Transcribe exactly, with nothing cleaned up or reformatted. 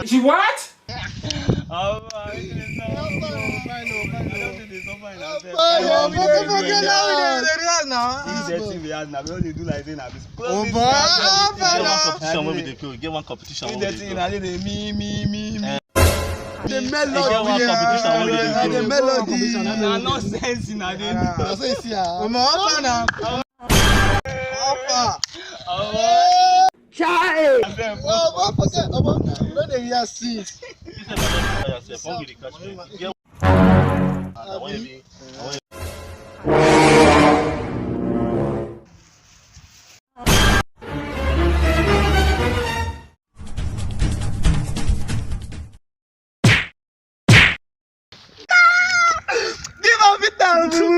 She what? Get one competition wey we dey play. Get one competition wey we dey play. The melody. The melody. Na nonsense na dey do. Omo, how far now? How far? Chai! Omo, forget. Omo, no dey hear see. Give am fit am.